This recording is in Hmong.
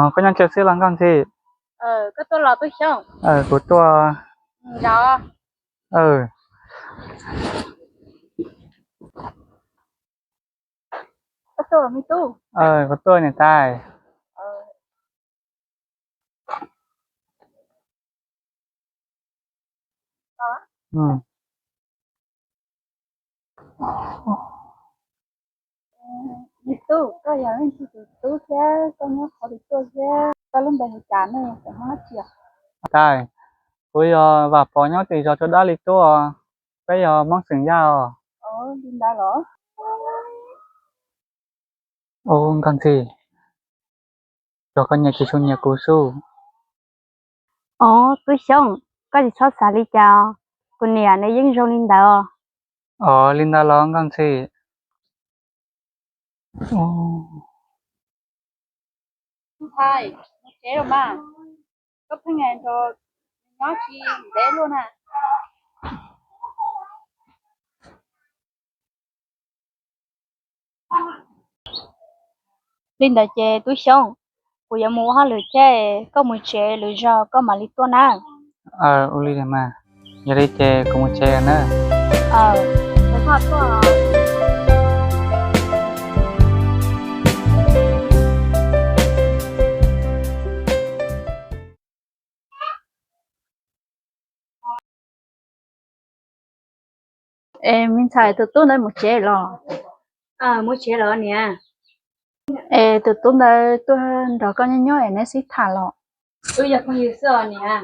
Koj nyob twg xwb los Nkauj Ntxhi? Kuv tuaj. Kuv tuaj niam tais. Me tub, koj yog leej twg tus tub thiab koj nyob qhov twg tuaj thiab koj lub npe hu cas ne, xeem Hmoob dab tsi? Tais, kuv yog Vam Pov nyob tim zos Tsua Dab Li Tuaj, peb yog Hmoob xeem Yaj os. Li ntawd los? Ub Nkauj Ntxhi, tsuas koj nyias tsis tshua nyias kuv xwb. Os Tub Xyooj, koj tsis txhob xav li cas, kuv niam nws yeej zoo li ntawd. Os li ntawd los Nkauj Ntxhi? Ntxhais, mus tsev los mas, koj pheej nrog nws nyob tsis ntev luaj na. Li ntawd ces Tub Xyooj, kuv yuav mus ua hauj lwm thiab, koj mus tsev, lwm zaus koj mam li tuaj na. Ua li mas, yog li ces kuv mus tsev na. Es me ntxhais, tus tub ntawd mus tsev los? Mus tsev los niam. Es tus tub ntawd tuaj nrog koj nyob nyob es neb sib tham los? Wb yog phooj ywg xwb os niam.